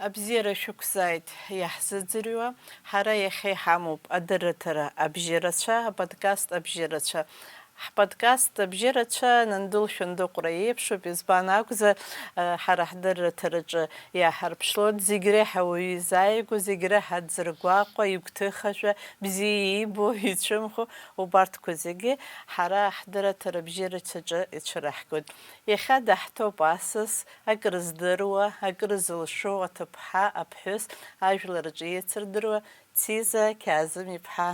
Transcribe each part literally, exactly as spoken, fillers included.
Абзиара шәықәзааит иаҳзыӡырҩуа. Ҳара иахьа иҳамоуп адырраҭара абжьы рацәа, аподкаст абжьы рацәа. Ҳподкаст абжьы рацәа Нандул Шәындыҟәра иеиԥшуп, избан акәзар, ҳара ҳдырраҭараҿы иаҳарԥшлоит зегь реиҳа уаҩы изааигәоу, зегь реиҳа дзыргәаҟуа, игәҭыхашәа, бзиа иибо, ицәымӷу, убарҭқәа зегьы ҳара ҳдырраҭара абжьы рацәаҿы ицәыраҳгоит. Иахьа даҳҭоуп асас, акрыздыруа, акрызылшо аҭыԥҳа аԥҳәыс, ажәлар рҿы еицырдыруа Циза Қьаазым-иԥҳа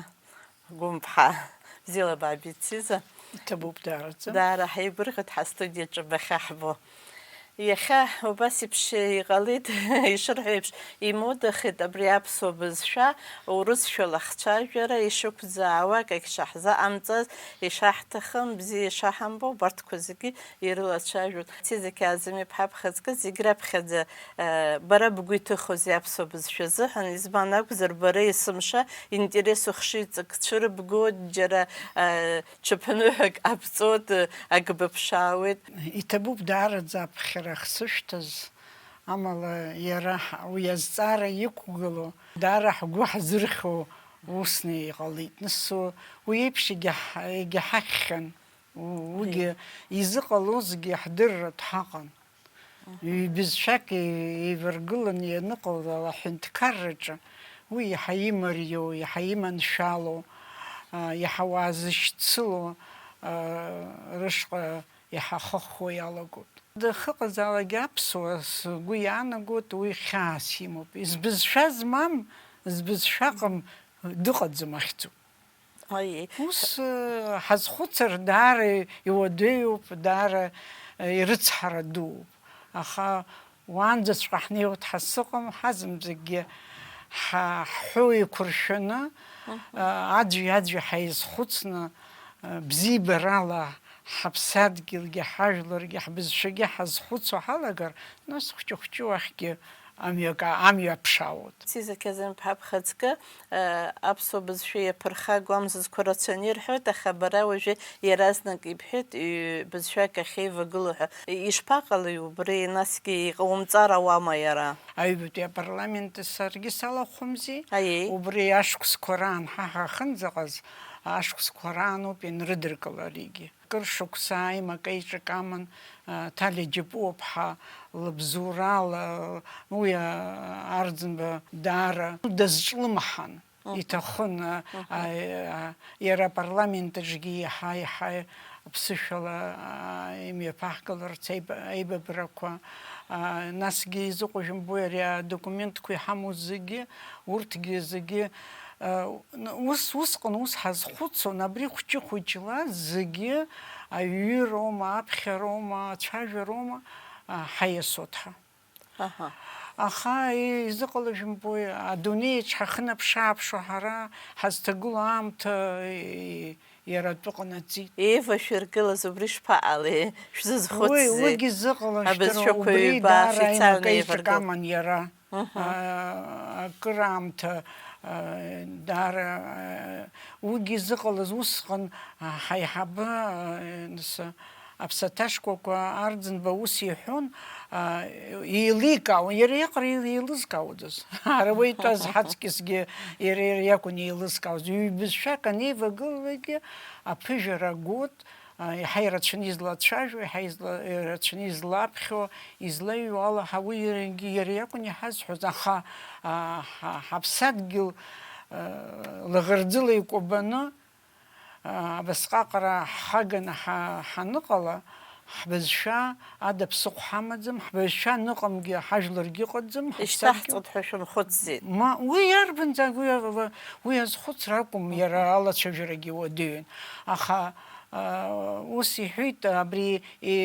Гәымԥҳа. Бзиала баабеит, Циза. Иҭабуп даараӡа. Даара ҳаибырӷьеит ҳастудиаҿы бахьаҳбо. Иахьа убас еиԥш иҟалеит, ишырҳәо еиԥш, имодахеит абри аԥсуа бызшәа урысшәала ахцәажәара, ишықәӡаауа, акагь шаҳзаҟамҵаз, ишаҳҭахым, бзиа ишаҳамбо, убарҭқәа зегьы ирылацәажәоит. Циза Қьаазым-иԥҳа, бхаҵкы зегь раԥхьаӡа, э, бара бгәы иҭыхозеи аԥсуа бызшәа азыҳәан, избан акәзар, бара есымша интересу хшыҩҵак цәырыбгоит, џьара, э, ҽыԥныҳәак ҟабҵоит, э, ак быԥшаауеит. Иҭабуп даараӡа аԥхьара ахсышәҭаз, амала иара ҳ-, уи азҵаара иқәгыло, даара ҳгәы ҳзырхьуа усны иҟалеит. Нас, уи еиԥш егьа ҳ-, егьа ҳахьхьан. У-, уигьы изыҟалозгьы ҳдырратә ҳаҟан. Ҩбызшәак еи-, еиваргыланы ианыҟала аҳәынҭқарраҿы, уи иаҳа имариоу, иаҳа иманшәалоу, а, иаҳа уаазышьцылоу, а, рышҟа иаҳа ахы ахәхәо иалагоит. Дахьыҟазаалакгьы аԥсуа сгәы иаанагоит, уи хьаас имоуп. Збызшәа змам, збызшәа ыҟам, дыҟаӡам ахьӡуп. Аиеи. Ус, э, ҳазхәыцыр, даара иуадаҩуп, даара, э, ирыцҳара дууп. Аха уаанӡаҵәҟьа ҳнеиуеит ҳәа сыҟам, ҳазынӡакгьы ҳа-, ҳҳәоу еиқәыршәаны, Мгм. э, аӡәи-аӡәи ҳаизхәыцны, э, бзиабарала ҳаԥсадгьылгьы, ҳажәларгьы, ҳбызшәагьы ҳазхәыцуа ҳалагар, нас хәҷы-хәҷы уахьгьы амҩа ка-, амҩа аԥшаауеит. Циза Қьаазым-иԥҳа, бхаҵкы, э, аԥсуа бызшәа иаԥырхагоу амзызқәа рацәаны ирҳәоит, аха бара уажәы иаразнак ибҳәеит, ҩ-, бызшәак ахьеивагылоу ҳәа. Ишԥаҟалеи убри, насгьы иҟаумҵар ауама иара? Аҩбатәи апарламент саргьы салахәымзи. Аиеи. Убри ашықәсқәа раан, ҳа ҳахынӡаҟаз ашықәсқәа раан ауп ианрыдыркыларигьы. Кыр шықәса аимак-еиҿак аман, а, Ҭалиа Џьапуаԥҳа лыбзоурала, уи, а, Арӡынба даара дазҿлымҳан. Мгм. Иҭахын, а, Мгм. а, а, иара апарламент аҿгьы иаҳа-иаҳа ԥсышәала, а, имҩаԥаҳгаларц аиба-, аибабрақәа, а, насгьы изыҟоу жәымбои, ари адокументқәа иҳамоу зегьы, урҭгьы зегьы, а, Ус, усҟан ус ҳазхәыцуан, абри хәҷы-хәыҷла зегьы аҩыроума, аԥхьароума, ацәажәароума, а, ҳаиасуеит ҳәа. Аҳа. Аха, и-, изыҟало жәымбои, адунеиаҿ ҳахынаԥш-ааԥшуа ҳара ҳазҭагылоу аамҭа, и-, иара атәы ҟанаҵеит. Еивашәыргылаз убри шԥаҟалеи? Шәзызхәыцзеи? Уи, уигьы зыҟало, абызшәақәа абри ҩба даара шәицараны аимак-еиҿак еиваргыл-, аман иара. Мгм. А, акыраамҭа, а, даара, а, уигьы зыҟалаз усҟан, а, ҳаиҳабы, а, нас, аԥсаҭа шкәакәа Арӡынба ус иҳәон, а, еиликаауан, иара иаҟара еил-, еилызкаауадаз. Ара уа итәаз ҳаҵкьысгьы иара, иара иакәын еилызкаауаз. Ҩбызшәак анеивагылалакгьы аԥыжәара гот, а, иаҳа ирацәаны излацәажәо, иаҳа изла-, ирацәаны излаԥхьо, излаҩуа ала, ҳа уи иаргьы, иара иакәын иҳазҳәоз, аха, а, ҳа-, ҳаԥсадгьыл, а, лаӷырӡыла икәабаны, а, абасҟак ара ҳхаганы ҳа-, ҳаныҟала, ҳбызшәа ада ԥсыхәа ҳамаӡам, ҳбызшәа аныҟамгьы ҳажәларгьы ыҟаӡам, ҳаԥсадгьыл. Ишьҭаҳҵоит ҳәа шәымхәыцӡеит. Ма, уи иарбанӡагь, уи, уи азхәыцра акәым, иара алацәажәарагьы уадаҩын. Аха, а, ус иҳәеит, абри, е,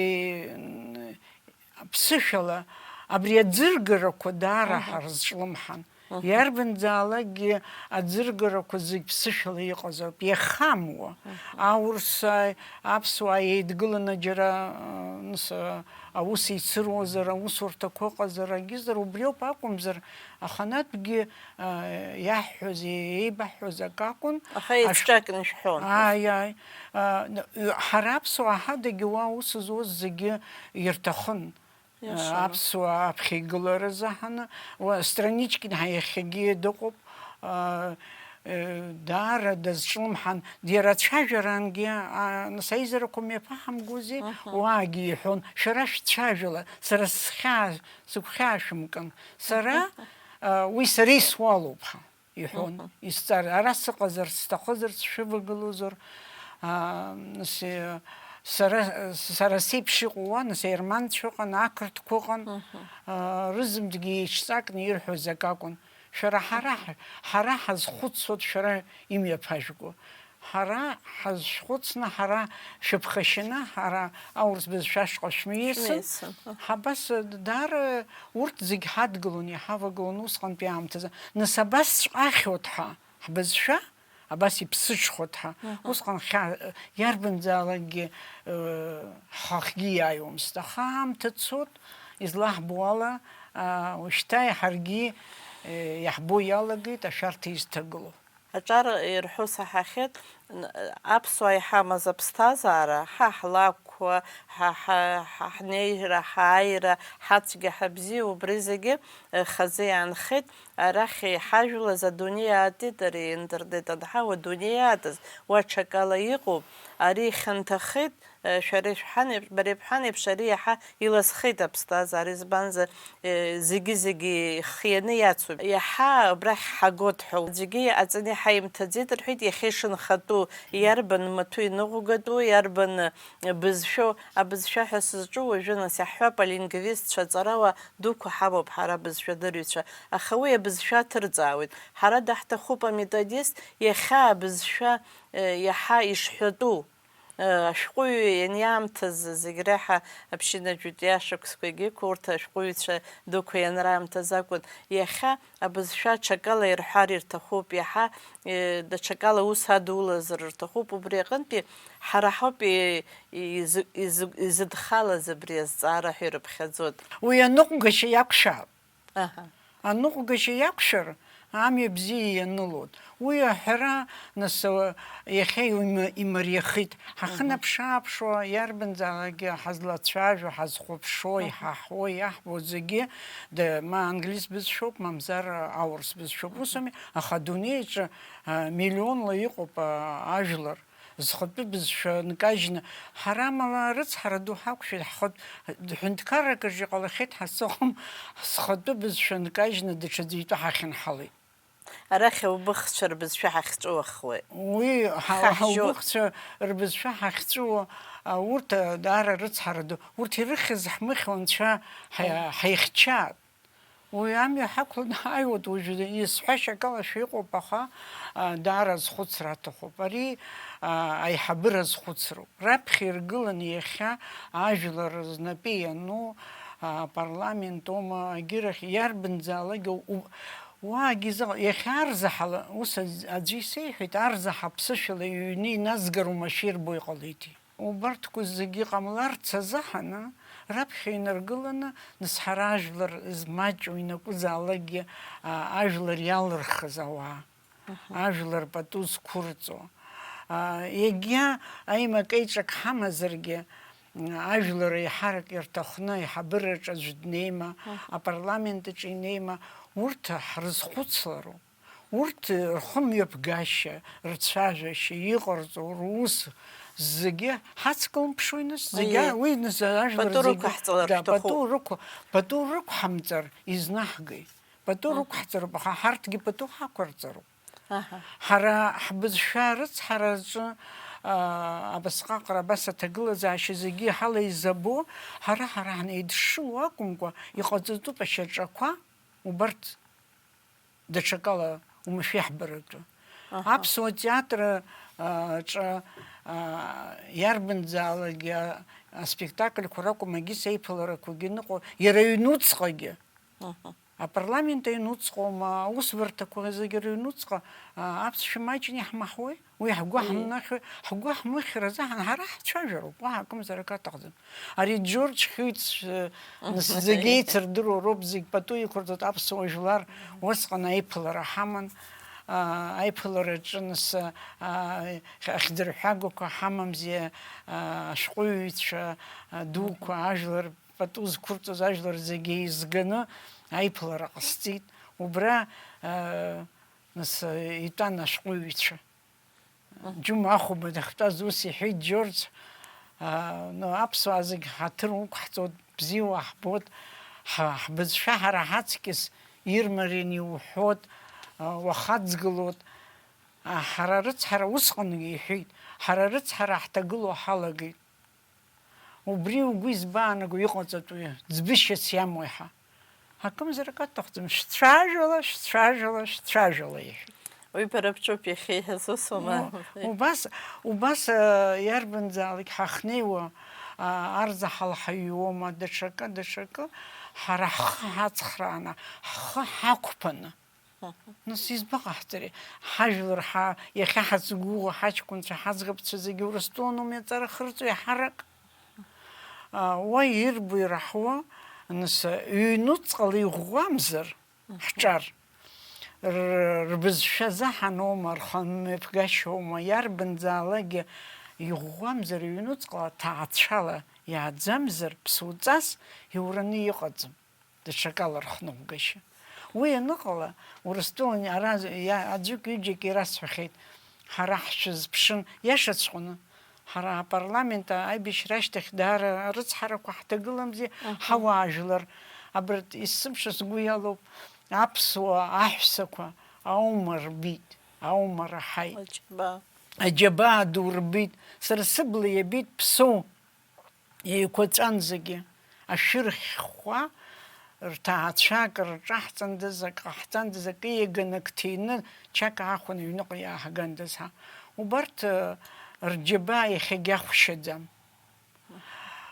ԥсышәала, абри аӡыргарақәа даара Мгм. ҳарзҿлымҳан. Мгм. Иарбанзаалакгьы аӡыргарақәа зегь ԥсышәала иҟазароуп, иахамуа. Мгм. Аурыс, а, аԥсуаа еидгыланы џьара, а, нас, а, аус еицыруазар, аусурҭақәа ыҟазар, акгьызар, убриоуп акәымзар, аханатәгьы, а, иаҳҳәоз, еибаҳҳәоз акы акәын. Аха еицҿакны ишәҳәон. Ааи, ааи. А, н-, ҩ-, ҳара аԥсуаа ҳадагьы уа аус зуаз зегьы ирҭахын. Иашаны. Аԥсуаа аԥхьа игылара заҳаны, уа, Страничкин ҳа иахьагьы дыҟоуп, а, э, даара дазҿлымҳан, иара ацәажәарангьы, а, нас аизарақәа мҩаԥаҳамгози, Мгм. уаагьы иҳәон, шәара шәцәажәала, сара схьаа, сыгәхьаа шәымкын, сара, а, уи сара исуалуп ҳәа. Иҳәон, Мгм. Исҵар, ара сыҟазар, сҭахызар, сшәывагылозар, аа, нас, э, сара, сара сеиԥш иҟоу уа, нас, аерманцәа ыҟан, ақырҭқәа ыҟан, Мгм. аа, рызынтәгьы еиҿҵакны ирҳәоз акы акәын. Шәара ҳара ҳ-, ҳара ҳазхәыцуа шәара имҩаԥажәго. Ҳара ҳазшәхәыцны, ҳара шәыԥхашьаны, ҳара аурыс бызшәа ашҟа шәмиасын. Шәмиасын. Ҳабас, даара урҭ зегь ҳадгылон, иҳавагылон усҟантәи аамҭазы. Нас абасҵәҟьа ахьуеит ҳәа, ҳбызшәа абас иԥсыҽхоит ҳәа. Мгм. Усҟан хьа-, иарбанзаалакгьы, э, ҳхахьгьы иааиуамызт. Аха аамҭа цот, излаҳбо ала, а, ушьҭа ҳаргьы, э, иаҳбо иалагеит ашәарҭа изҭагылоу. Аҿар ирҳәо саҳахьеит, н-, аԥсуаа иҳамаз аԥсҭазаара, ҳа ҳлакәқәа, ҳа, ҳа, ҳа ҳнеира, ҳааира, ҳацәгьа, ҳабзиа, убри зегьы, э, хазы иаанхеит, арахь иҳажәлаз адунеи аатит, ари интернет анҳау адунеи аатыз, уа ҽакала иҟоуп, ари ихьанҭахеит, Шәара ишәҳәан еиԥш, бара ибҳәан еиԥш, ари иаҳа иласхеит аԥсҭазаара, избанзар, зегьы-зегьы ихианы иацуп. Иаҳа абрахь ҳагоит ҳәа аӡәгьы аҵаны иҳаимҭаӡеит рҳәеит, иахьа ишынхатәу, иарбан маҭәа иныҟәгатәу, иарбан бызшәоу, абызшәа ҳәа сызҿу уажәы, нас иаҳҳәап, алингвистцәа, аҵарауаа дуқәа ҳамоуп ҳара абызшәадырҩцәа, аха уи абызшәа аҭырҵаауеит. Ҳара даҳҭахуп аметодист, иахьа абызшәа, иаҳа ишҳәатәу. Ашәҟәыҩҩы ианиаамҭаз зегь реиҳа аԥшьынажәытәи ашықәсқәагьы ықәу, урҭ ашәҟәыҩҩцәа дуқәа ианраамҭаз акәын. Иахьа абызшәа ҽакала ирҳәар ирҭахуп, иаҳа, э, даҽакала аус адулазар рҭахуп. Убри аҟынтәи ҳара ҳауп и-, изы-, изы-, изыдхалаз абри азҵаара ҳәа ирыԥхьаӡоит. Уи аныҟәгашьа иақәшәаап. Аҳа. Аныҟәгашьа иақәшәар, амҩа бзиа ианылоит. Уи аҳәара, нас, иахьа иума-, имариахеит. Ҳахынаԥшы-ааԥшуа, иарбанзаалакгьы ҳазлацәажәо, ҳазхәаԥшуа, иҳаҳуа, иаҳбо зегьы, да, ма англис бызшәоуп, мамзар аурыс бызшәоуп. Ус ами, аха адунеиаҿы, а, миллионла иҟоуп, а, ажәлар. Зхатәы бызшәа нкажьны, ҳара амала арыцҳара ду ҳақәшәеит, ҳхатә ҳәынҭқаррак рҿы иҟалахьеит ҳәа сыҟам, зхатәы бызшәа нкажьны даҽаӡәы итәы ҳахьынҳалеит. Арахь аубыхцәа рбызшәа ҳахьҵәуахуеит. Уи ҳа-, Ҳаҳжьо. Ҳаубыхцәа рбызшәа ҳахьҵәуо, а, урҭ, а, даара рыцҳара ду, урҭ ирыхьыз ҳмыхьуа анцәа ҳа-, ҳаихьчап. Уи амҩа ҳақәланы ҳааиуеит, уажәы исҳәашьа акалашәа иҟоуп, аха, а, даара азхәыцра аҭахуп. Ари, а, аиҳабыра азхәыцроуп. Раԥхьа иргыланы иахьа ажәлар знапы иану, а, апарламент аума, агьырахь иарбанзаалак у-, уаагьы изыҟ-, иахьа арзаҳала, ус аӡ-, аӡәы исеиҳәеит, арзаҳа ԥсышәала иҩны иназгар умашәа ирбо иҟалеит. Убарҭқәа зегьы ҟамларц азыҳәаны, раԥхьа инаргыланы, нас ҳара ажәлар змаҷу инакәызаалакгьы, а, ажәлар иалырхыз ауаа, Аҳа. Ажәлар пату зқәырҵо. А, егьа аимак-еиҿак ҳамазаргьы, м, ажәлар еиҳарак ирҭахны аиҳабыраҿ аӡә днеима, Аҳа. Апарламент аҿы инеима, урҭ ҳрызхәыцлароуп. Урҭ рхымҩаԥгашьа, рцәажәашьа, иҟарҵо, рус зегьы ҳацклымԥшуеи нас, зегьы Аиеи. Уи нас ажәлар Пату зегьы, рықәаҳҵалар да, рҭахуп. Пату рықәа-, пату рықәҳамҵар изнаҳгеи? Пату Аҳа. Рықәҳҵароуп, аха ҳарҭгьы пату ҳақәырҵароуп. Аҳа. Ҳара ҳбызшәа рыцҳараҿы, аа, абасҟаҟара, абас аҭагылазаашьа зегьы ҳалеизабо, ҳара, ҳара ҳнеидшыло акәымкәа, иҟаҵатәуп ашьаҿақәа, убарҭ даҽакала умашәа иаҳбаратәы. Аҳа. Аԥсуа театр, а, ҿы, а, иарбанзаалакгьы, а, аспектакльқәа ракәым, агьыс еиԥыларақәагьы ныҟәо, иара аҩнуҵҟагьы. Аҳа. Апарламент аҩнуҵҟоума, аусбарҭақәа зегьы рыҩнуҵҟа, а, аԥсшәа маҷны иаҳмаҳауеи? Уи ҳгәы Уи. Ҳамнахьуеи, ҳгәы ҳмыхьыр азыҳәан ҳара ҳцәажәароуп, уаҳа акымзарак аҭахӡам. Ари Џьорџь Хьыҩцә, э, нас зегь еицырдыруа роуп, зегь пату иқәырҵоит, аԥсуа жәлар усҟан аиԥылара ҳаман. аа, аиԥылараҿы нас, аа, ахьдырҳәагақәа ҳамамзи, аа, ашәҟәыҩҩцәа, аа, дуқәа, ажәлар пату зқәырҵоз ажәлар зегьы еизганы аиԥылара ҟасҵеит. Убра, аа, нас, итәан ашәҟәыҩҩцәа. Џьума ахәба дахьтәаз ус иҳәеит Џьорџь, аа, ну, аԥсуаа зегь ҳаҭыр уқәҳҵоит, бзиа уаҳбоит, ҳа-, ҳбызшәа ҳара ҳаҵкьыс ирмариан иуҳәоит, аа, уахаҵгылоит. Аа, ҳара рыцҳара усҟангьы иҳәеит, ҳара рыцҳара ҳҭагылоу ҳалагеит. Убри угәы избаанаго иҟаҵатәуи, ӡбышьас иамоу иаҳа? Акымзарак аҭахӡам, шәцәажәала, шәцәажәала, шәцәажәала, иҳәеит. Уи бара бҿоуп иахьа иҳәаз, усоума? У-, убас, убас, э, иарбанзаалак ҳахнеиуа, а, арзаҳал ҳаҩуама, даҽакы, даҽакы, ҳара ҳхы ҳацхрааны, ҳхы ҳақәԥаны. Нас избаҟаҳҵари? Ҳажәлар ҳа-, иахьа ҳацгәыӷуа ҳаҷкәынцәа, ҳаӡӷабцәа зегьы Урыстәылан ауми аҵара хырҵәо иаҳарак? А, уа ирбо ираҳуа, нас, ҩнуҵҟала иӷәӷәамзар, ҳҿар, р-, рбызшәа заҳаноума, рхамҩаԥгашьоума, иарбанзаалакгьы иӷәӷәамзар, ҩнуҵҟала ҭаацәала иааӡамзар, ԥсуҵас иураны иҟаӡам. Даҽакала рхныҟәгашьа. Уи аныҟала, Урыстәылан ара иа-, аӡәык-ҩыџьак ирасҳәахьеит, ҳара ҳшәызԥшын, иашаҵәҟьаны, ҳара апарламент аибашьра ашьҭахь даара арыцҳарақәа ҳҭагыламзи, мгм, ҳауаажәлар, абарҭ есымша сгәы иалоуп, аԥсуа аҳәсақәа аума рбеит, аума раҳаит. Аџьабаа. Аџьабаа ду рбеит, сара сыбла иабеит Ԥсоу. Еиқәаҵәан зегьы, ашәырхьхәа, рҭаацәа акы рҿаҳҵандаз, акы ҟаҳҵандаз, акы иаганы, акы ҭины, чак аахәаны аҩныҟа иааҳгандаз ҳәа. Убарҭ, э, рџьабаа иахьагьы ахәшьаӡам.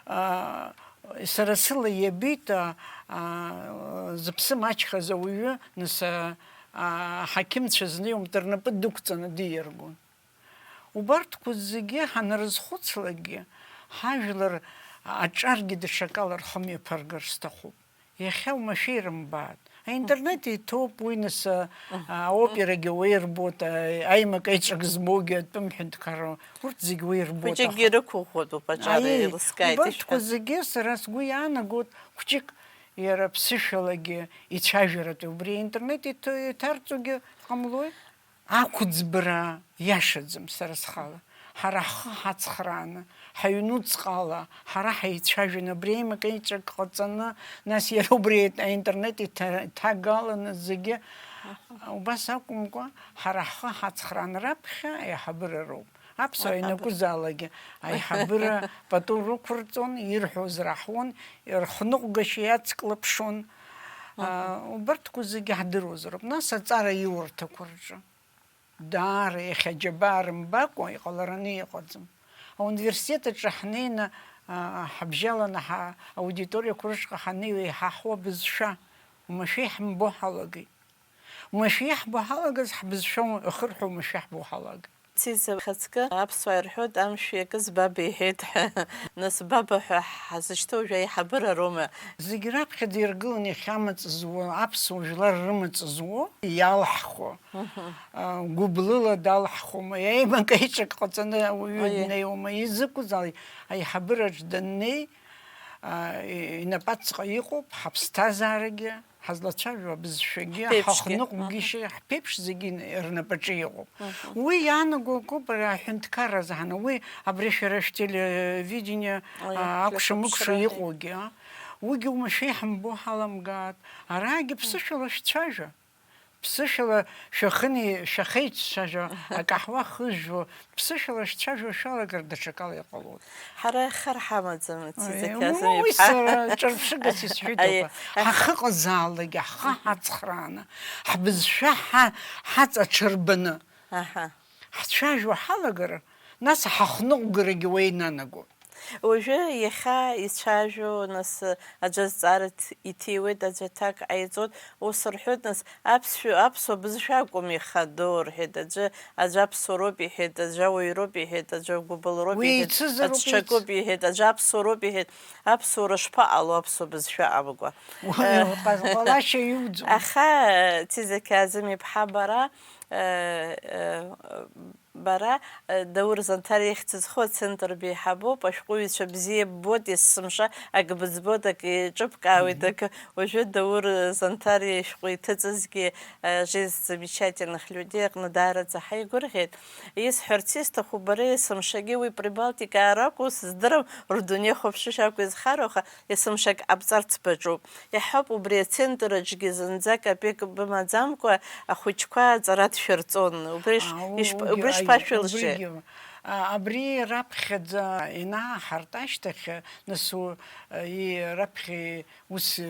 Аа, сара сыла иабеит, аа, аа, зыԥсы маҷхаз ауаҩы, нас, аа, аҳақьымцәа знеиуамҭа рнапы дықәҵаны диаргон. Убарҭқәа зегьы ҳанрызхәыцлакгьы, ҳажәлар аҿаргьы даҽакала рхы мҩаԥыргар сҭахуп. Иахьа уамашәа ирымбааит. Аинтернет иҭоуп, уи нас, а, аоперагьы уа ирбоит, а, аимак-аиҿак змоугьы атәым ҳәынҭқарра, урҭ зегь уа ирбоит, хәыҷыкгьы аха рықәыӷәӷәатәуп, аҿар, аиеи, еилыскааит, убарҭқәа ишәа. Зегьы сара сгәы иаанаго, хәыҷык иара ԥсышәалагьы ицәажәаратәы, убри аинтернет иҭ-, иҭарҵогьы ҟамлои? Ақәӡбра иашаӡам сара схала. Ҳара ҳхы ҳацхрааны, ҳаҩнуҵҟала, ҳара ҳаицәажәаны, абри аимак-аиҿак ҟаҵаны, нас иара убри аинтернет иҭа-, иҭагаланы зегьы. Убас акәымкәа, ҳара ҳхы ҳацхрааны раԥхьа аиҳабыра роуп. Аԥсуаа ианакәызаалакгьы аиҳабыра пату рықәырҵон, ирҳәоз раҳуан, рхныҟәгашьа иацклаԥшон. Мгм. Аа, убарҭқәа зегьы ҳдыруазароуп. Нас аҵара иурҭақәа рҿы. Даара иахьа џьабаа рымбакәа иҟалараны иҟаӡам. Ауниверситет аҿы ҳнеины, аа, ҳабжьаланы ҳа-, аудиториақәа рышҟа ҳаннеиуа иҳаҳуа бызшәа, уамашәа иаҳмбо ҳалагеит. Уамашәа иаҳбо ҳалагаз ҳбызшәа ахырҳәа уамашәа иаҳбо ҳалагеит. Цица, бхаҵкы аԥсуаа ирҳәоит, амшә иакыз баба иҳәеит ҳәа. Нас баба ҳәа ҳазышьҭоу уажәы аиҳабыра роума? Зегь раԥхьаӡа иргыланы иахьамаҵ зуа, аԥсуа жәлар рымаҵ зуо, иалҳхуа, мгм, а, гәыблыла далҳхуама, еимак-еиҿак ҟаҵаны ауаҩы, аиеи, днеиуама, изакәызаалак аиҳабыраҿ даннеи, а, и-, инапаҵаҟа иҟоуп ҳаԥсҭазаарагьы, ҳазлацәажәо абызшәагьы, ҳԥеиԥшгьы. Ҳахныҟәгьы, мгм, шьа-, ҳԥеиԥш зегьы ин-, рнапаҿы иҟоуп. Мгм. Уи иаанаго акоуп, ара аҳәынҭқарра азы ҳана, уи абри шәара шәтелевидение, аиеи, а, акәша-мыкәша шәхәаԥшра, аиеи, иҟоугьы, а? Уигьы уамашәа иаҳмбо ҳаламгааит, араагьы ԥсышәала шәцәажәа. Ԥсышәала шәахыни-, шәахеицәажәо, акаҳуа хыжәжәо, ԥсышәала шәцәажәо шәалагар даҽакала иҟалоит. Ҳара хар ҳамаӡам, Цица, аиеи, Кьазым уи иԥҳа. Сара ҿырԥшыгас исҳәеит, аиеи, ауп. Ҳахьыҟазаалакгьы ҳхы ҳацхрааны, ҳбызшәа ҳа-, ҳаҵаҽырбаны, аҳа, ҳцәажәо ҳалагар, нас ҳахныҟәгарагьы уа инанагоит. Уажәы иахьа ицәажәо, нас, аӡәы азҵаара ҭ-, иҭиуеит, аӡәы аҭак ҟаиҵоит, ус рҳәоит, нас, аԥсшәа, аԥсуа бызшәа акәым ихадоу, рҳәеит, аӡәы, аӡәы аԥсуароуп иҳәеит, аӡәы ауаҩроуп иҳәеит, аӡәы агәыбылроуп, уи иҳәеит, ицызароуп, аӡә ҽакуп иҳәеит, аӡәы аԥсуароуп иҳәеит, аԥсуара шԥаҟало аԥсуа бызшәа амкәа? Уи, э, ҟаз-, ҟалашьа иуӡом. Аха, Цица Кьазым иԥҳа, бара, Э, э, бара, э, Даур Занҭариа ихьӡ зху ацентр беиҳабоуп, ашәҟәыҩҩцәа бзиа ббоит, есымша ак быӡбоит, ак еиҿыбкаауеит, ак уажәы Даур Занҭариа ишәҟәы иҭыҵызгьы, э, «Жизнь замечательных людей» аҟны даараӡа ҳаигәырӷьеит. Исҳәарц исҭаху, бара есымшагьы уи Прибалтика аракәу, сыздырам, рдунеи хәаԥшышьа акәу изхароу, аха есымшагь ҟабҵарц баҿуп. Иаҳҳәап, убри ацентр аҿгьы зынӡа капек бымаӡамкәа ахәыҷқәа аҵара дшәырҵон. Убри ш-, Аа, ишԥ-, уигьы, убри аи, шԥашәылшеи? Убригьы, а, абри раԥхьаӡа инааҳартә ашьҭахь, нас у-, и-, раԥхьа ус,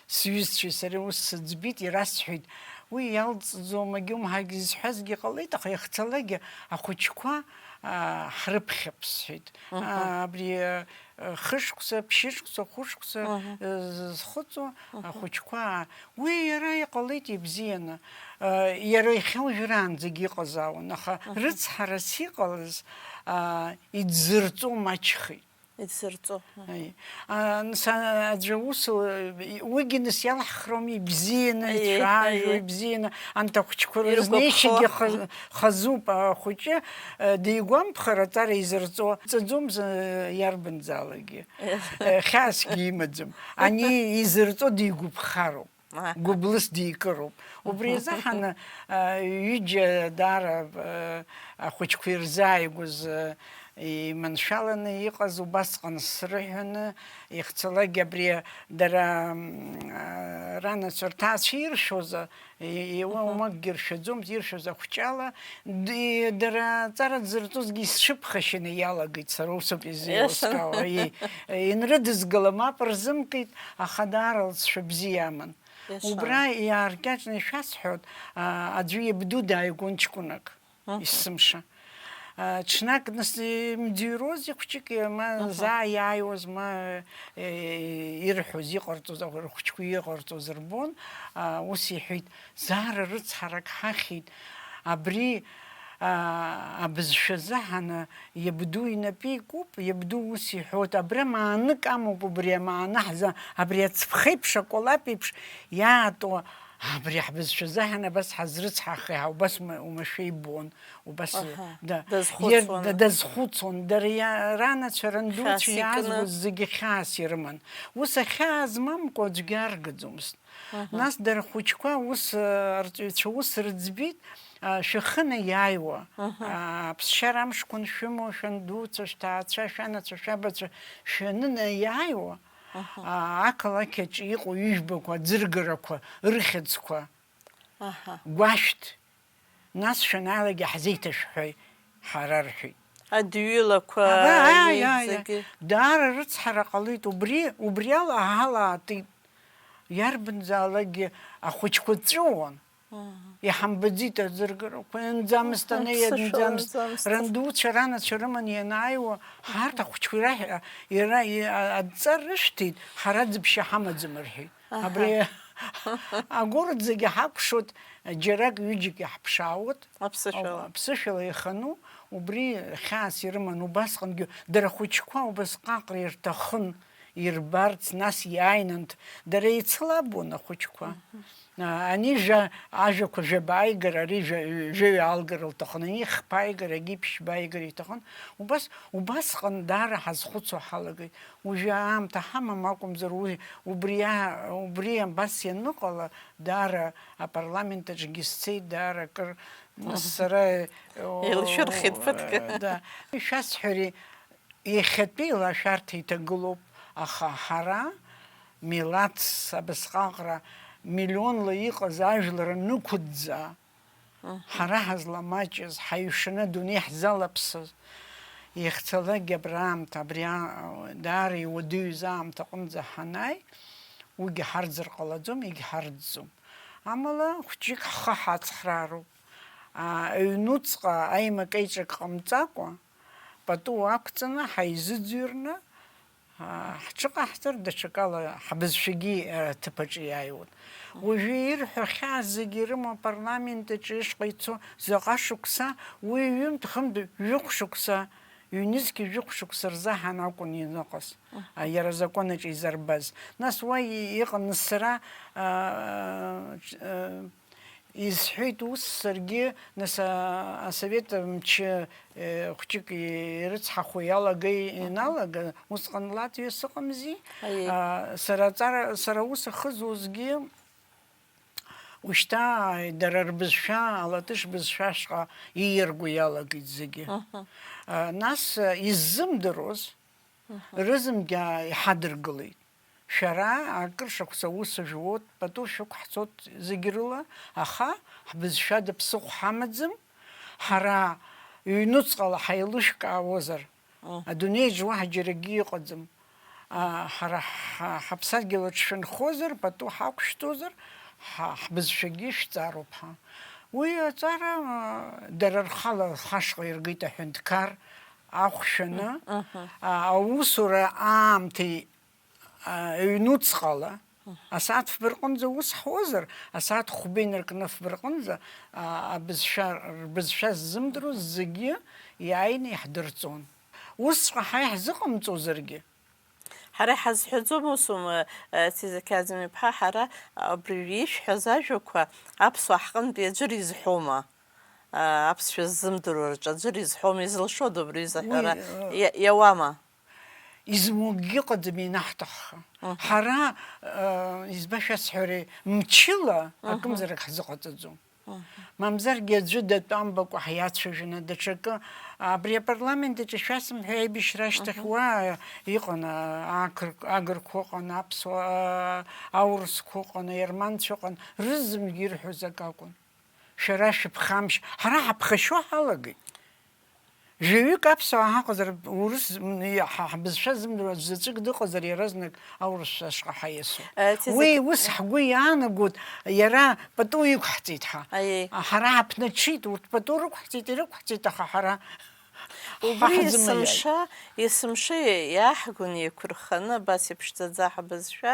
сҩызцәеи сареи ус сыӡбеит, ирасҳәеит, уи иалҵӡом, агьумҳагь изҳәазгьы ҟалеит, аха иахьцалакгьы ахәыҷқәа, а, ҳрыԥхьап, сҳәеит. Мгм. А, абри, а, хышықәса, ԥшьышықәса, хәышықәса, Мгм. э, зхыҵуа Мгм. ахәыҷқәа, уи иара иҟалеит ибзианы. Э, иара иахьа уажәраанӡагьы иҟазаауан, аха Мгм. рыцҳарас иҟалаз, а, идзырҵо маҷхеит. Идзырҵо. Аи. А, нас, а, аӡәы ус, э, уигьы нас иалаҳхроуми, ибзианы, Аи, ицәажәо, аи. ибзианы, анҭ ахәыҷқәа Иргәаԥхо. рызнеишьагьы ха-, хазуп, ахәыҷы, э, дигәамԥхар, аҵара изырҵо, ҵаӡом, э, иарбанзаалакгьы. Э, хьаасгьы имаӡам. Ани изырҵо дигәаԥхароуп. Аҳа. Гәыблыс дикыроуп. Убри Мгм. азыҳәан, а, ҩыџьа даара, а, ахәыҷқәа ирзааигәаз, а, иманшәаланы иҟаз убасҟан срыҳәаны, ихцалакгьы абри дара, м, а, ранацәа рҭаацәа иршәоз, а, и-, и-, уа Мгм. умакгьы ршәаӡомызт, иршәоз ахәҷала, д-, дара аҵара дзырҵозгьы исҽыԥхашьаны иалагеит сара усоуп изеилыскаауа. Иашан. И-, инрыдызгала мап рзымкит, аха даара лҵшәа бзиа аман. Иашан. Убра иааркьаҿны ишәасҳәоит, а, аӡәы иабду дааигон ҷкәынак, Мгм. есымша. А, ҽнак нас имӡырҩрози хәҷык, ма Мгм. заа иааиуаз, ма, э, ирҳәоз, иҟарҵоз, рхәыҷқәа иҟарҵоз рбон, а, ус иҳәеит, заа рыцҳарак ҳахьит, абри, а, абызшәа азыҳәан иабду инапы икуп, иабду ус иҳәоит, абра маанк амоуп, убри амаана ҳза-, абри ацԥхеиԥш, акәалаԥ еиԥш иаатуа, абри ҳбызшәа азыҳәан абас ҳазрыцҳахи ҳәа убас ума-, умашәа ибон, убас Аҳа, да, дазхәыцуан. Иар-, да-, дазхәыцуан, дара иа-, ранацәа, рандуцәа Хьаас икны. иаазгоз зегьы хьаас ирыман. Ус ахьаа змамкәа аӡәгьы аргаӡомызт. Мгм. Нас дара рхәыҷқәа ус, а, арҵаҩцәа ус рыӡбеит, а, шәахы наиааиуа, Мгм. а, аԥсшьара амшқәа аншәымоу, шәандуцәа, шәҭаацәа, шәанацәа, шәабацәа шәанынаиааиуа, Мгм. а, ақалақь аҿы иҟоу ҩыжәбақәа, аӡыргарақәа, рыхьӡқәа Аҳа. гәашәҭ. Нас шәанааилак иаҳзеиҭашәҳәои, ҳара рҳәеит. Адҩылақәа, Ага, ааи, уи ааи, ааи. зегьы. Даара рыцҳара ҟалеит, убри, убри ала аҳауа аатит. Иарбанзаалакгьы ахәыҷқәа ҵәыуон. Мгм. Иҳамбаӡеит аӡыргарақәа, ианӡамызт, Мгм, анеи ԥсышәала ианӡамызт. ианӡамызт. Рандуцәа, ранацәа рыманы ианааиуа, ҳарҭ ахәыҷқәа ираҳ-, ира-, и-, а-, адҵа рышәҭеит, ҳара ӡыԥшьа ҳамаӡам рҳәеит. Аҳа. Абри агәырӡ зегьы ҳакәшоит, џьарак ҩыџьак иаҳԥшаауеит. Аԥсышәала. Аԥсышәала ихану, убри хьаас ирыман, убасҟангьы дара ахәыҷқәа убасҟак рҭахын ирбарц, нас иааины анҭ дара еицылабуан ахәыҷқәа. Мгм. А, ани жәа-, ажәақәа жәаба ааигар, ари жәа-, жәаҩа аалгар лҭахын, ани хԥа ааигар, егьи ԥшьба ааигар иҭахын. Убас, убасҟан даара ҳазхәыцуа ҳалагеит. Уажәы аамҭа ҳамам акәымзар, уи, убри а-, убри абас ианыҟала, даара апарламент аҿгьы сцеит, даара акыр, нас, Мгм. сара, о, Еилшәырхит ԥыҭк. э, да. Ишәасҳәари, иахьатәи лашәарҭа иҭагылоуп, аха ҳара, милаҭс абасҟаҟара миллионла иҟаз ажәлар анықәыӡаа, Мгм. ҳара ҳазламаҷыз, ҳаҩшаны адунеи ҳзалаԥсыз, иахьцалакгьы абра аамҭа, абри а-, даара иуадаҩыз аамҭа аҟынӡа ҳанааи, уигьы ҳарӡыр ҟалаӡом, егьҳарӡӡом. Амала, хәҷык ҳхы ҳацхраароуп. А, аҩнуҵҟа аимак-еиҿак ҟамҵакәа, пату ақәҵаны, ҳаизыӡырҩны, аа, ҳҽыҟаҳҵар, даҽакала ҳбызшәагьы, э, аҭыԥ аҿы иааиуан. Уажәы ирҳәо ахьаа зегьы ирымоу апарламент аҿы ишҟа ицо заҟа шықәса, уи ҩынтә-хынтә, жәохә шықәса, ҩнызқьи жәохә шықәса рзаҳан акәын иныҟаз, а, иара азакәан аҿы изарбаз. Нас уа и-, иҟан сара, аа, ҿ-, э, Исҳәеит ус саргьы, нас, а, асовет мчы, э, хәҷык ирыцҳахо иалагеи, иналага, усҟан Латвиа сыҟамзи. Аиеи. А, сара аҵара, сара аус ахызуазгьы, ушьҭа дара рбызшәа, алатыш бызшәа ашҟа ииарго иалагеит зегьы. Мгм. А, нас, а, иззымдыруаз, Мгм. рызынгьы иҳадыргылеит. Шәара акыр шықәса аус жәуот, пату шәықәҳҵот зегь рыла, аха ҳбызшәада ԥсыхәа ҳамаӡам, ҳара ҩнуҵҟала ҳаилышәкаауазар, Мгм. адунеиаҿ уаҳа џьаракгьы ыҟаӡам. А, ҳара ҳа-, ҳаԥсадгьыл аҿы шәынхозар, пату ҳақәшәҵозар, ҳа-, ҳбызшәагьы шәҵароуп ҳа. Уи аҵара, а, дара рхала ҳашҟа иргеит аҳәынҭқар ахә шәаны, Мгм. а, аусура аамҭеи, а, ҩнуҵҟала, Мгм. асааҭ фба рҟынӡа ус ҳуазар, асааҭ хәба инаркны фба рҟынӡа, а, абызшәа, рбызшәа ззымдыруаз зегьы иааины иаҳдырҵон. Усҵәҟьа ҳа иаҳзыҟамҵозаргьы, Ҳара иҳазҳәаӡом усума, э, Ҭиза Қьаӡым-иԥҳа, ҳара абри ишәҳәаз ажәақәа аԥсуаа ҳҟынтәи аӡәыр изҳәома? Э, аԥсшәа ззымдыруа рҿы аӡәыр изҳәома, изылшода убри аҩыза Уи, аҳәара э, иа-, иауама? Измоугьы ыҟаӡам ианаҳҭахха. Мгм. Ҳара, э, избашәасҳәари, мчыла Мгм. акымзарак ҳзыҟаҵаӡом. Мгм. Мамзаргьы аӡәы датәамбакәа ҳиацәажәаны, даҽакы, абри апарламент аҿы шәасымҳәеи, аибашьра ашьҭахь Мгм. уа иҟан, а, ақыр-, агырқәа ыҟан, аԥсуа, а, аурысқәа ыҟан, аерманцәа ыҟан, рызынгьы ирҳәоз акы акәын. Шәара шәыԥхамшь, ҳара ҳаԥхашьо ҳалагеит. Жәаҩык аԥсуаа ҳаҟазар, урыс, м, ҳа, ҳбызшәа зымдыруа аӡә заҵәык дыҟазар, иаразнак аурысшәа ашҟа ҳаиасуан. Э, Ҭиза Уи Қ-, ус ҳгәы иаанагоит, иара пату иқәҳҵеит ҳа. Аиеи. Ҳара ҳаԥнаҽит, урҭ пату рықәҳҵеит, ирықәҳҵеит, аха ҳара Убри ҳаҳаӡымаиааит. есымша, есымша иааҳгон еиқәырханы, абас иԥшӡаӡа ҳбызшәа,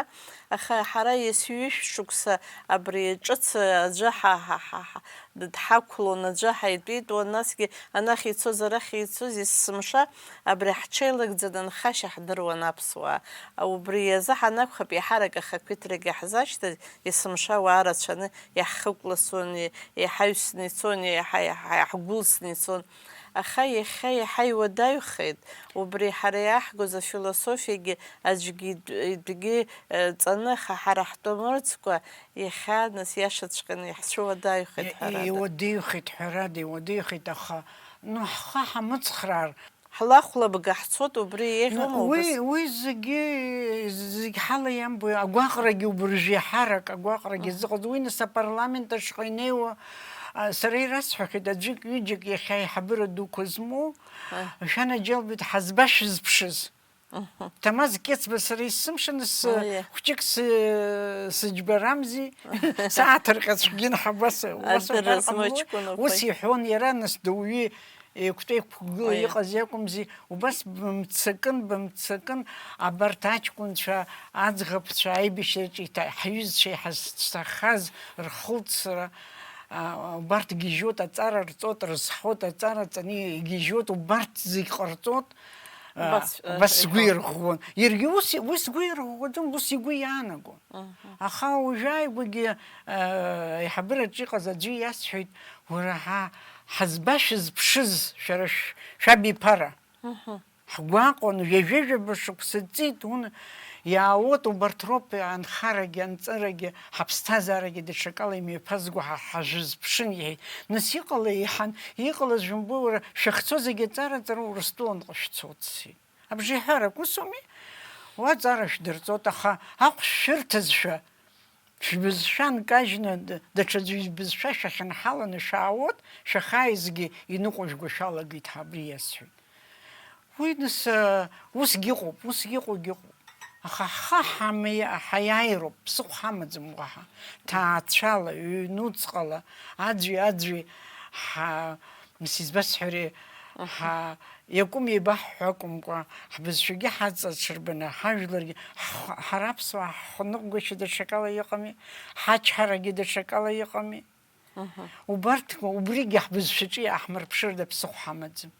аха ҳара есҩышә шықәса абри ҿыц аӡәы ҳа, ҳа, ҳа, ҳа, дҳақәлон, аӡәы ҳаитәитәуан, насгьы анахь ицоз, арахь ицоз, есымша абри ҳҽеилагӡаны анхашьа ҳдыруан аԥсуаа. Убри азы ҳанакәхап, еиҳарак ахақәиҭрагьы ҳзашьҭаз, есымша ауаа рацәаны иаҳхыкәласуан, иаҳаҩсны ицон, иаҳа, иаҳа, иаҳгәылсны ицон. Аха иахьа иаҳа иуадаҩхеит, убри ҳара иаҳгоз афилософиагьы аӡәгьы итә-, итәгьы, э, ҵаны, аха ҳара ҳтәы мырӡкәа, иахьа, нас, иашаҵәҟьаны иаҳцәуадаҩхеит, И-, ҳәарада. Иуадаҩхеит, ҳәарада, иуадаҩхеит, аха, ну, ҳхы ҳамыцхраар. Ҳлахәлабга ҳцот, убри еиӷьума Уи, убас? Уи зегьы, зегь ҳала иамбо, агәаҟрагьы убыржәы иаҳарак, агәаҟрагьы Мгм. зыҟаӡ-, уи нас апарламент аҿы инеиуа, а, сара ирасҳәахьеит, аӡәык-ҩыџьак иахьа аиҳабыра дуқәа змоу, Аҳ. шәанаџьалбеит, ҳазбашәызԥшыз. Мгм. Ҭамаз Кьецба сара исымшаны с-, Аиеи. Хәҷык сы-, сыџьбарамзи, сааҭырҟьацәгьын ҳабас, ус Адырра уҳәар змоу ҟамлои? Ҷкәынақәеи. Ус иҳәон иара, нас, дыуҩы еиқәтәа еиқәгыла Аиеи. Иҟаз иакәымзи, убас бымццакын, бымццакын, абарҭ аҷкәынцәа, аӡӷабцәа аибашьраҿы иҭа-, ҳҩызцәа иҳазцахаз рхылҵра, а, убарҭ гьежьуеит, аҵара рҵот, рызҳауеит, аҵара ҵаны игьежьуеит, убарҭ зегь ҟарҵот, а, Убас, а, убас сгәы иҳәон. Ирӷәӷәон. Иаргьы ус, уи сгәы ирӷәӷәаӡом, ус игәы иаанагон. Мгм. Аха уажәааигәагьы, а, аиҳабыраҿы иҟаз аӡәы иасҳәеит, уара, ҳа, ҳазбашәызԥшыз шәара шә-, шәабиԥара. Мгм. Ҳгәаҟуан, ҩажәа-ҩажәаба шықәса ҵит, уны, иаауеит, убарҭ роуп анхарагьы, анҵырагьы, ҳаԥсҭазаарагьы даҽакала имҩаԥазго ҳа ҳажәызԥшын, иҳәеит. Нас иҟалеи, иҳан, иҟалаз жәымбои, уара, шәахьцо зегьы аҵара-ҵара Урыстәыланҟа шәцоит, сҳәеит. Абжеиҳарак усуми? Уа аҵара шәдырҵоит, аха ахә шәырҭазшәа, шәбызшәа нкажьны, д-, даҽаӡәы ибызшәа шәахьынҳаланы шәаауеит, шәахааизгьы иныҟәыжәго шәалагеит ҳәа абри иасҳәеит. Уи нас, э, усгьы ыҟоуп, усгьы ыҟоугьы ыҟоуп. Аха ҳхы ҳамеи-, ҳаиааироуп, ԥсыхәа ҳамаӡам уаҳа. Ҭаацәала, ҩнуҵҟала, аӡәи-аӡәи ҳа-, нас избасҳәари, Мгм. ҳа-, иакәым еибаҳҳәо акәымкәа, ҳбызшәагьы ҳаҵаҽырбаны, ҳажәларгьы, ҳхы-, ҳара аԥсуаа ҳхы ныҟәгашьа даҽакала иҟами, ҳачҳарагьы даҽакала иҟами. Мгм. Убарҭқәа, убригьы ҳбызшәаҿы иааҳмырԥшыр даԥсыхәа ҳамаӡам.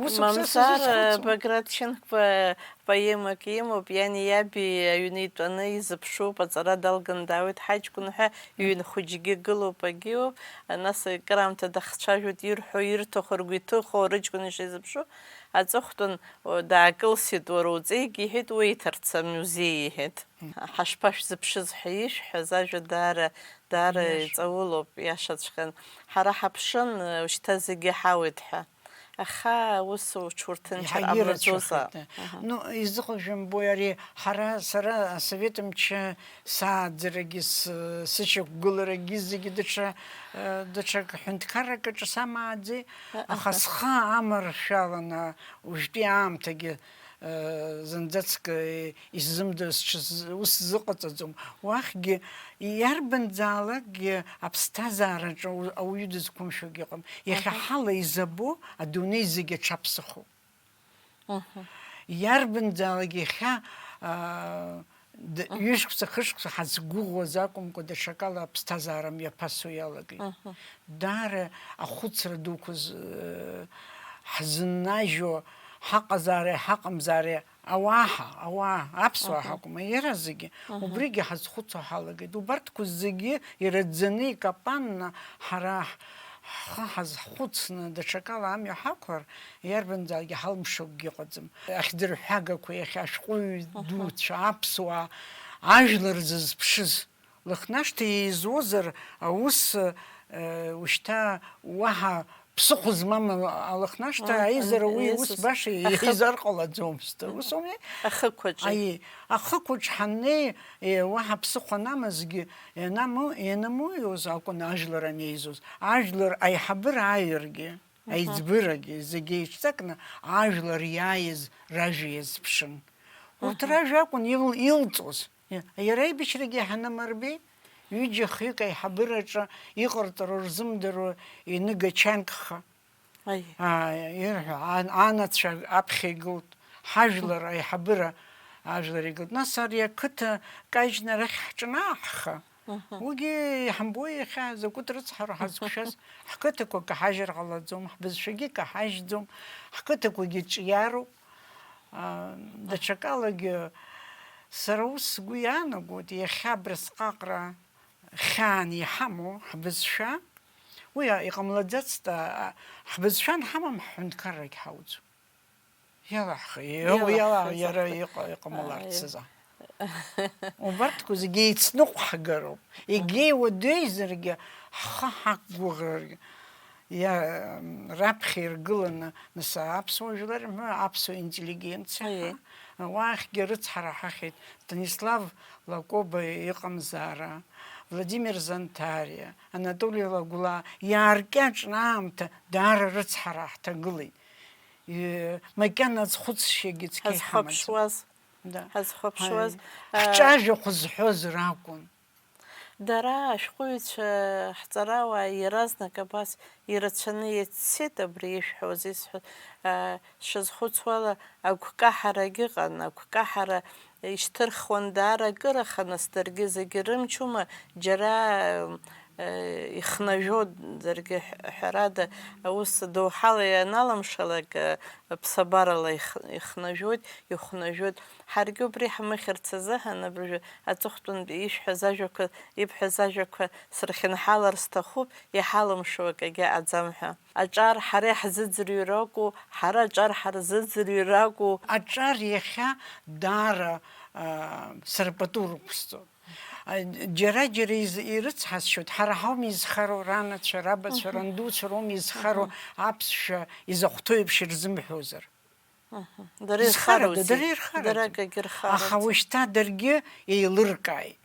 Ус уԥсы Мамзар, сазышьҭуам. Баграт Шьынқәба поемак имоуп, иани иаби аҩны итәаны изыԥшуп, аҵара далган даауеит ҳаҷкәын ҳәа, иҩн хәыҷгьы гылоуп, агьиуп, нас акыраамҭа дахцәажәоит, ирҳәо, ирҭаху, ргәы иҭыхо, рыҷкәын ишизыԥшу, аҵыхәтәан, о, даакылсит, уара уҵеигь, иҳәеит, уеиҭарц амузеи, иҳәеит. Ҳашԥашәзыԥшыз ҳәа ишәҳәаз ажәа даара, даара Иашоуп. Иҵаулоуп, иашаҵәҟьан. Ҳара ҳаԥшын, шьҭа зегьы ҳауеит ҳәа. Аха ус уҽурҭынчыр Иаҳагьы ҟамлаӡозаап. Ирацәахеит. Аҳа. Ну, изыҟажәымбои ари, ҳара, сара асовет мчы сааӡарагьы, с-, сышьақәгыларагьы зегьы даҽа, э, даҽа ҳәынҭқаррак аҿы самааӡеи, аха Аҳа. Схы амаршәаланы уажәтәи аамҭагьы, э, зынӡаск, э, исзымдырыз ҽыз-, ус сзыҟаҵаӡом. Уахьгьы иарбанзаалакгьы аԥсҭазаараҿы у-, ауаҩы дызқәымшәогьы ыҟам. Иахьа Аҳа. Ҳала изабо адунеи зегьы аҽаԥсахуп. Мгм. Иарбанзаалак иахьа, аа, д-, Мгм. Ҩышықәса, хышықәса ҳазгәыӷуаз акәымкәа, даҽакала аԥсҭазаара мҩаԥасуа иалагеит. Мгм. Даара ахәыцра дуқәа з-, ҳзыннажьуа, ҳаҟазаареи ҳаҟамзаареи ауаа ҳа-, ауаа, аԥсуаа Аҳа. Ҳакәым, иаразнакгьы Мгм. Убригьы ҳазхәыцуа ҳалагеит. Убарҭқәа зегьы ираӡаны, икапанны ҳара ҳ-, ҳхы ҳазхәыцны, даҽакала амҩа ҳақәлар, иарбанзаалакгьы ҳалымшо акгьы ыҟаӡам. Ахьӡырҳәагақәа, иахьа ашәҟәыҩҩы Аҳа. Дуцәа, аԥсуаа, ажәлар зызԥшыз. Лыхнашҭа еизозар, аус, э, ушьҭа уаҳа ԥсыхәа змам алыхнашҭа Мм, аизара уи ус иазыз баша ахы-, еизар ҟалаӡомызт. Ус ауми? Ахықәаҿы. Аи, ахықәаҿ ҳаннеи, э, уаҳа ԥсыхәа анамазгьы, ианаму-, ианамуиоз акәын ажәлар анеизоз. Ажәлар аиҳабыра ааиргьы, Мгм. Аиҵбырагьы, зегьы еицҵакны ажәлар иааиз ражәа иазԥшын. Урҭ Мгм. Ражәа акәын ил-, илҵоз. Иа-, иара аибашьрагьы иаҳаны амарбеи, ҩыџьа-хҩык аиҳабыраҿы иҟарҵароу рзымдыруа иныга чанкха. Аиеи. Аа, ирҳәо, ан-, анацәа аԥхьа игылт, ҳажәлар аиҳабыра ажәлар игылт. Нас ари ақыҭа кажьны арахь ҳҿанааҳха, Мгм. Уигьы иаҳамбои иахьа закәытә рыцҳароу ҳазқәшәаз? Ҳқыҭақәа каҳажьыр ҟалаӡом, ҳбызшәагьы каҳажьӡом, ҳқыҭақәагьы ҿиароуп. Аа, даҽакалагьы сара ус сгәы иаанагоит, иахьа абрысҟаҟра хьаан иҳамоу ҳбызшәа, уи иҟамлаӡацт, а, ҳбызшәа анҳамам, ҳҳәынҭқаррагь ҳауӡом. Иалаҳхи, Иалаҳхыз. Иала-, иара иҟа-, иҟамларц Ааи. Азы. Убарҭқәа зегьы еицныҟәҳгароуп. Егьа Мгм. Иуадаҩзаргьы, ҳхы ҳақәгәыӷыргьы, иа-, раԥхьа иргыланы, нас, аԥсуа жәлар рҳәа, аԥсуа интеллигенциа Аиеи. Ҳәа, уахьгьы рыцҳара ҳахьит. Станислав Лакоба иҟамзаара, Владимир Зантариа, Анатоли Лагәлаа иааркьаҿны аамҭа даара рыцҳара ҳҭагылеит. Е, макьана аӡхәыцшьагьы цқьа иҳамаӡам. Ҳазхәаԥшуаз. Да. Ҳазхәаԥшуаз, Ҳаи. Ҳҿажәахә зҳәоз ракәын. Дара ашәҟәыҩҩцәа, ҳҵарауаа иаразнак абас ирацәаны иаццеит абри ишәҳәоз, исҳәо, а, сшазхәыцуала, агәкаҳарагь ыҟан, агәкаҳара ишьҭырхуан даара акыр, аха нас даргьы зегьы рымчума, џьара, э, ихнажәон, даргьы ҳә-, ҳәарада, аус доуҳала ианалымшалак, э, ԥсабарала их-, ихнажәоит, ихәнажәоит. Ҳаргьы убри ҳмыхьырц азыҳәан абыржәы аҵыхәтәантәи ишәҳәаз ажәақәа, ибҳәаз ажәақәа сырхьынҳалар сҭахуп, иҳалымшо акагьы аӡам ҳәа. Аҿар ҳара иаҳзыӡырҩыр акәу, ҳара аҿар ҳарзыӡырҩыр акәу? Аҿар иахьа даара, аа, сара пату рықәсҵоит. А, џьара-џьара из-, ирыцҳасшьоит, ҳара ҳаума изхароу, ранацәа, рабацәа, Мгм. Рандуцәа роума изхароу, Мгм. Аԥсшәа изахәҭоу еиԥш ирзымҳәозар? Мгм. Дара изхарада, ирхароузеи? Дара ирхароузеи? Дара акагьы рхароуп. Аха уажәшьҭа даргьы еилыркааит.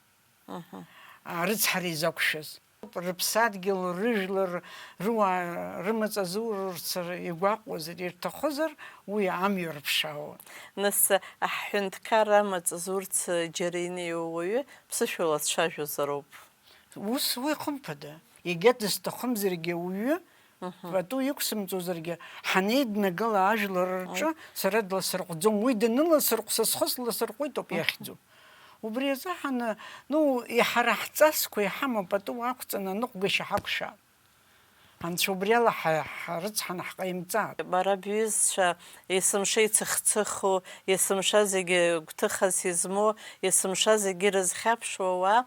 Мгм. А, рыцҳара изақәшәаз. Рыԥсадгьыл, рыжәлар, рыуаа рымаҵ азурырц игәаҟуазар, ирҭахызар, уи амҩа рыԥшаауан. Нас, аҳәынҭқар амаҵ зурц џьара инеиуа уаҩы ԥсышәала дцәажәозароуп. Ус уи хымԥада, егьа дысҭахымзаргьы ауаҩы, Мгм. Пату иқәсымҵозаргьы, ҳанеиднагыла ажәлар рҿы Ой. Сара дласырҟәӡом. Уи даныласырҟә, са схы сласырҟәит ауп Мгм. Иахьӡу. Убри азыҳәан, ну, иҳара ҳҵасқәа иҳамоу пату ақәҵаны аныҟәгашьа ҳақәшәап. Анцәа убри ала ҳа-, ҳрыцҳаны ҳҟаимҵааит. Бара бҩызцәа, есымша ицыхцыху, есымша зегьы гәҭыхас измоу, есымша зегьы ирызхьаԥшуа ауаа,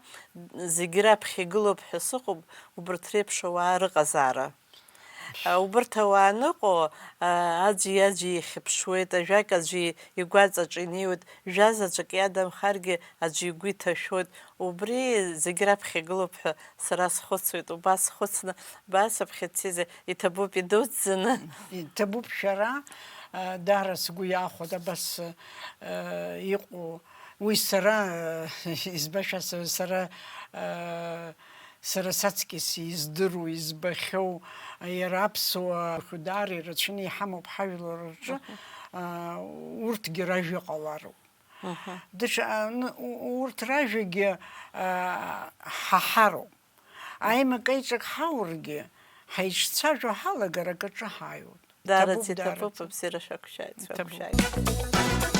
зегьы раԥхьа игылоуп ҳәа сыҟоуп, убарҭ реиԥш ауаа рыҟазаара. Убырҭ ауаа аныҟоу, аӡәи-аӡәи ихьыԥшуеит, ажәак аӡәы игәаҵаҿы инеиуеит, жәа заҵәык иадамхаргьы аӡәы игәы иҭашәоит. Убри зегь раԥхьа игылоуп ҳәа сара схәыцуеит, убас схәыцны, баасыԥхьа дцеизар, иҭабуп идуӡӡаны. Иҭабуп шәара, даара сгәы иахәоит абас иҟоу. Уи сара, избашәа, сара, сара саҵкьыс издыруа, избахьоу, иара аԥсуа хәы даара ирацәаны иҳамоуп ҳажәлар рҿы, урҭгьы ражәа ҟалароуп. Даҽа, н-, у-, урҭ ражәагьы, ҳаҳароуп. Аимак-аиҿак ҳаургьы, ҳаиҿцәажәо ҳалагар акаҿы ҳааиуеит. Даараӡа Иҭабуп, иҭабуп, даараӡа. Абзиара шәақәшәааит, Иҭабуп. Шәақәшәааит.